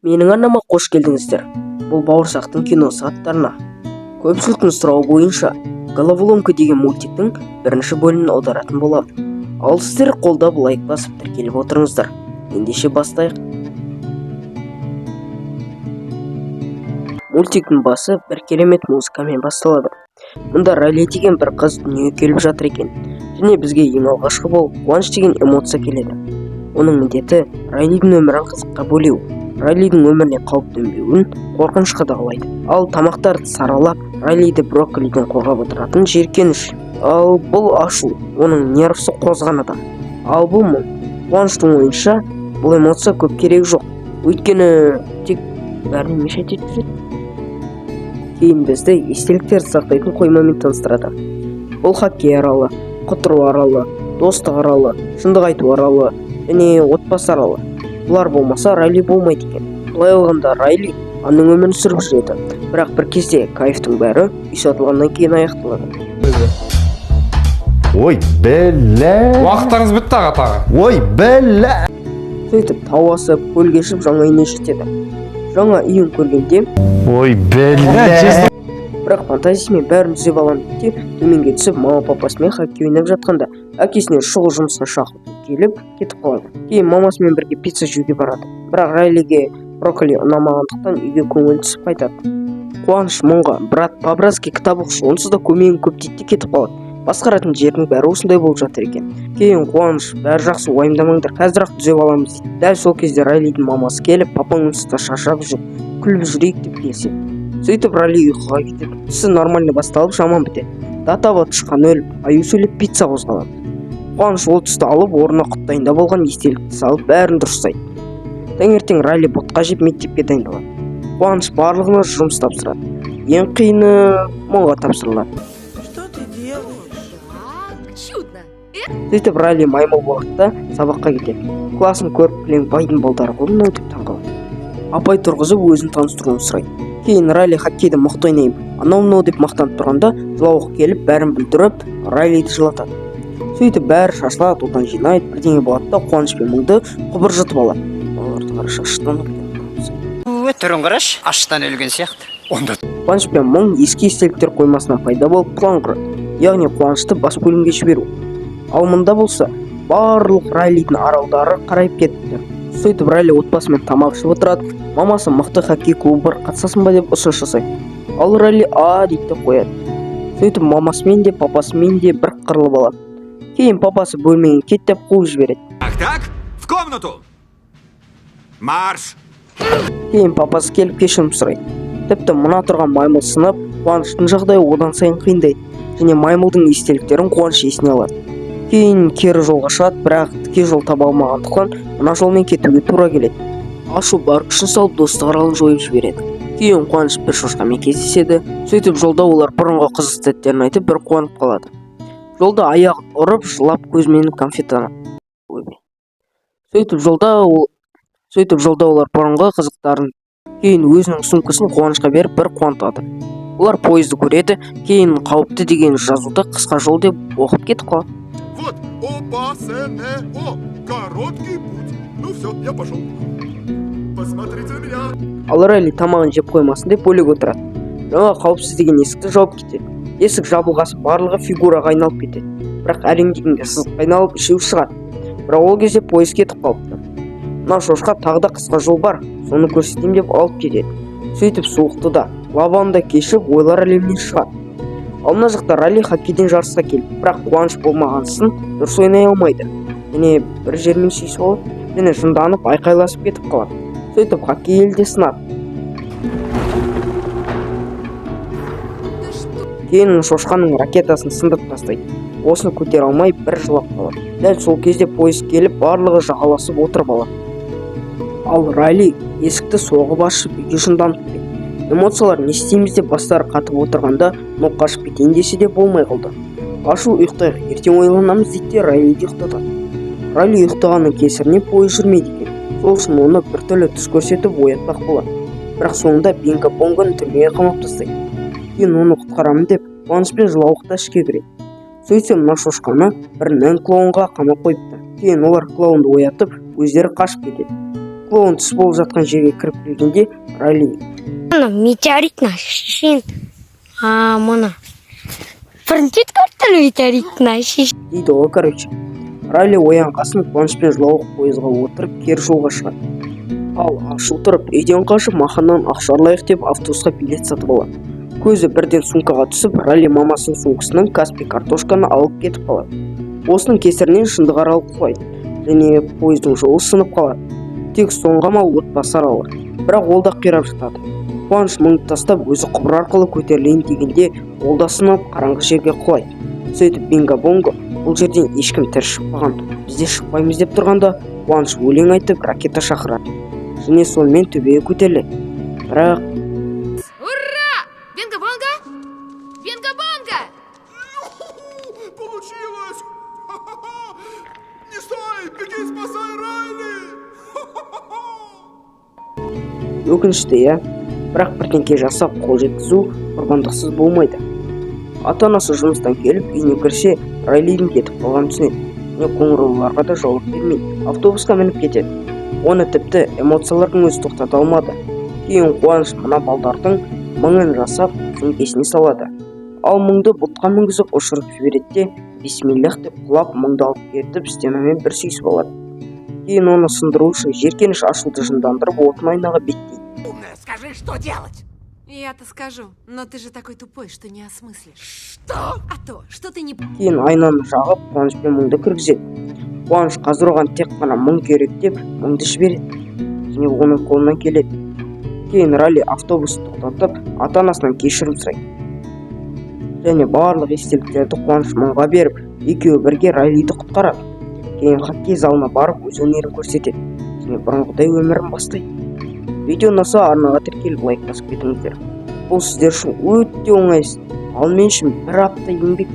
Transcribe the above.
Менің арнама қош келдіңіздер. Бұл Бауырсақтың киносы атты арна. Көпшіліктің сұрауы бойынша «Головоломка» деген мультиктің бірінші бөлімін аударатын боламын. Ал сіздер қолдап, лайк басып, тіркеліп отырыңыздар. Ендеше бастайық. Мультиктің басы бір керемет музыкамен басталады. Мұнда Райли деген бір қыз дүниеге келіп жатыр екен. Және бізге ең алғашқы болып қуаныш деген эмоция келеді. Оның міндеті Райлидің өмірін қызыққа бөлеу. Райлидің өміріне қауіп төнбеуін қорқыныш қадағалайды. Ал тамақтарды саралап, Райлиді брокколиден қорғап отыратын жиіркеніш. Ал бұл ашу, оның нервісі қозған адам. Ал бұл мұң. Қуаныштың ойынша, бұл эмоция көп керек жоқ. Өйткені тек бәріне мешать етіп жүреді. Кейін бізді естеліктерді сақтайтын қоймамен таныстырады. Бұл хоккей аралы, құтыру аралы, достық аралы, шындық айту аралы және отбасы аралы. Бұлар болмаса, Райли болмайды екен. Былай алғанда, Райли аның өмірін сүріп жүреді. Бірақ бір кезде кайфтың бәрі үй сатылғаннан кейін аяқталады. Ой, бля. Уақыттарыңыз бітті, аға, тағы. Ой, бля. Сөйтіп тау асып, көл кешіп, жаңа үйіне жетеді. Жаңа үйін көргенде Ой, бля. бірақ фантазиясымен бәрін түзеп аламын дейді де, төменге түсіп, мама папасымен хоккей ойнап жатқанда әкесінен шұғыл жұмысқа шақырту келіп, кетіп қалады. Кейін мамасымен бірге пицца жеуге барады. Бірақ Райлиге брокколи ұнамағандықтан, үйге көңілі түсіп қайтады. Қуаныш мұңға: «Брат по-братски кітап оқышы, онсыз да көмегің көп», — дейді де кетіп қалады. Басқаратын жердің бәрі осындай болып жатыр екен. Кейін Қуаныш: «Бәрі жақсы, уайымдамаңдар, қазір ақ түзеп аламыз», — дейді. Дәл сол кезде Райлидің мамасы келіп, «Папаң онсыз да шаршап жүр, күліп жүрейік», — деп келіседі. Сөйтіп Райли ұйқыға кетеді. Түсі нормально басталып, жаман бітеді. Датава тышқан өліп, аю сөйлеп, пицца қозғалады. Қуаныш ол түсті алып, орнына құт дайындап алған естелікті салып, бәрін дұрыстайды. Таңертең Райли ботқа жеп, мектепке дайындалады. Қуаныш барлығына жұмыс тапсырады. Ең қиыны мұңға тапсырылады. Что ты делаешь? Так, чудно. Сөйтіп Райли маймыл болады да, сабаққа кетеді. Классын көріп, кілең байдың балдары ғой мынау деп таңқалады. Апай тұрғызып, өзін таныстыруын сұрайды. Кейін Райли хоккейді мықты ойнаймын, анау мынау деп мақтанып тұрғанда, жылауық келіп, бәрін бүлдіріп, Райлиді жылатады. Сөйтіп бәрі шашылады, одан жинайды, бірдеңе болады да, қуаныш пен мұңды құбыржытып алады. Балаларды қарашы, аштан өлген. Түрін қарашы, аштан өлген сияқты. Қуаныш пен мұң ескі естеліктер қоймасынан пайда болып, план құрады, яғни Қуанышты бас бөлімге жіберу. Ал мұнда болса, барлық Райлидің аралдары қарайып кетіпті. Сөйтіп Райли отбасымен тамақ ішіп отырады. Мамасы мықты хоккей клубы бар, қатысасың ба деп ұсыныс жасайды. Ал Райли «А» дейді де қояды. Сөйтіп мамасымен де, папасымен де бір қырылып алады. Кейін папасы бөлмеңе кет деп қуып жібереді. Так, так, в комнату! Марш! Кейін папасы келіп, кешірім сұрайды. Тіпті мына тұрған маймыл сынып, Қуаныштың жағдайы одан сайын қиындайды және маймылдың естеліктерін Қуаныш есіне алады. Кейін кері жолға шығады, бірақ тіке жол таба алмағандықтан, мына жолмен кетуге тура келеді. Ашу бар күшін салып, достық аралын жойып жібереді. Кейін Қуаныш бір шошқамен кездеседі. Сөйтіп жолда олар бұрынғы қызық сәттерін айтып, бір қуанып қалады. Жолда аяғын ұрып, жылап, көзімен конфетаны. Ойбай. Сөйтіп жолда олар бұрынғы қызықтарын. Кейін өзінің сумкасын Қуанышқа беріп, бір қуантады. Олар пойызды көреді. Кейін қауіпті деген жазуды қысқа жол деп оқып, кетіп қалады. Вот, О, П, С, Н, О. Короткий путь. Ну все, я пошел. Посмотрите на меня. Ал Райли тамағын жеп қоймасын деп бөлек отырады. Жаңа қауіпсіз деген есікті жауып кетеді. Есік жабылғасын, барлығы фигураға айналып кетеді. Бірақ әрең дегенде сызыққа айналып, үшеуі шығады. Бірақ ол кезде пойыз кетіп қалыпты. Мына шошқа тағы да қысқа жол бар, соны көрсетейін деп алып кетеді. Сөйтіп суықты да, лаваны да кешіп, ойлар әлемінен шығады. Ал мына жақта Райли хоккейден жарысқа келді. Бірақ Қуаныш болмағансын, дұрыс ойнай алмайды және бір жермен сүйісіп алады және жынданып, айқайласып кетіп қалады. Сөйтіп хоккей елде сынады. Да что? Кейін шошқаның ракетасын сындырып тастайды. Осыны көтере алмай, бір жылап қалады. Дәл сол кезде пойыз келіп, барлығы жағаласып отырып алады. Ал Райли есікті соғып ашып, үйге жынданып кіреді. Эмоциялар не істейміз деп бастары қатып отырғанда, но қашып кетейін десе де, болмай қалды. Ашу «Ұйықтайық, ертең ойланамыз», — дейді де, Райлиді ұйықтатады. Райли ұйықтағанның кесірінен пойыз жүрмейді екен. Сол үшін оны біртүрлі түс көрсетіп, оятпақ болады. Бірақ соңында Бинго Бонгоны түрмеге қамап тастайды. Кейін оны құтқарамын деп, Қуаныш пен жылауық та ішке кіреді. Сөйтсе, мына шошқаны бір нән клоунға қамап қойыпты. Кейін олар клоунды оятып, өздері қашып кетеді. Клоун түс болып жатқан жерге кіріп келгенде, Райли Мына метеорит шешен. А, мына. Бірінші рет көріп тұрмын метеорит шешен. дейді ғой. Короче, Райли оянғасын Қуаныш пен Жылауық пойызға отырып, кері жолға шығады. Ал ашу тұрып, үйден қашып, Маханнан ақша ұрлайық деп, автобусқа билет сатып алады. Көзі бірден сумкаға түсіп, Райли мамасының сумкасынан каспи карточканы алып кетіп қалады. Осының кесірінен шындық аралы құлайды және пойыздың жолы сынып қалады. Тек соңғы амал — отбасы аралы, бірақ ол да қирап жатады. Қуаныш Мұңды тастап, өзі құбыр арқылы көтерілейін дегенде, ол да сынып, қараңғы жерге құлайды. Сөйтіп, бинго бонго, бұл жерден ешкім тірі шықпаған, біз де шықпаймыз деп тұрғанда, Қуаныш өлең айтып, ракета шақырады және сонымен төбеге көтеріледі, бірақ Ура! Бинго-бонго! Бинго-бонго! Получилось! Ха-ха-ха! Не стой! Беги, спасай Райли! Ха-ха-ха! Өкінішті, иә, бірақ бірдеңке жасап қол жеткізу құрбандықсыз болмайды. Ата анасы жұмыстан келіп, үйіне кірсе, Райлидің кетіп қалғанын түсінеді және қоңырауларға да жауап бермей, автобусқа мініп кетеді. Оны тіпті эмоциялардың өзі тоқтата алмады. Кейін Қуаныш мына балдардың мыңын жасап, сөмкесіне салады. Ал Мұңды бұлтқа мінгізіп, ұшырып жібереді де, бисмиллах деп құлап, Мұңды алып кетіп, стенамен бір сүйісіп алады. Кейін оны сындыру үшін жеркеніш ашуды жындандырып, отын айнаға беттейді. Умная, скажи, что делать? Я-то скажу, но ты же такой тупой, что не осмыслишь. Что? А то, что ты не Кейін айнаны жағып, Қуаныш пен Мұңды кіргізеді. Қуаныш қазір оған тек қана Мұң керек деп, Мұңды жібереді және оның қолынан келеді. Кейін Райли автобусты тоқтатып, ата анасынан кешірім сұрайды және барлық естеліктерді Қуаныш Мұңға беріп, екеуі бірге Райлиді құтқарады. Кейін хоккей залына барып, өз өнерін көрсетеді және бұрынғыдай өмірін бастайды. Видео ұнаса, арнаға тіркеліп, лайк басып кетіңіздер. Бұл сіздер үшін өте оңай іс, ал мен үшін бір апта еңбек.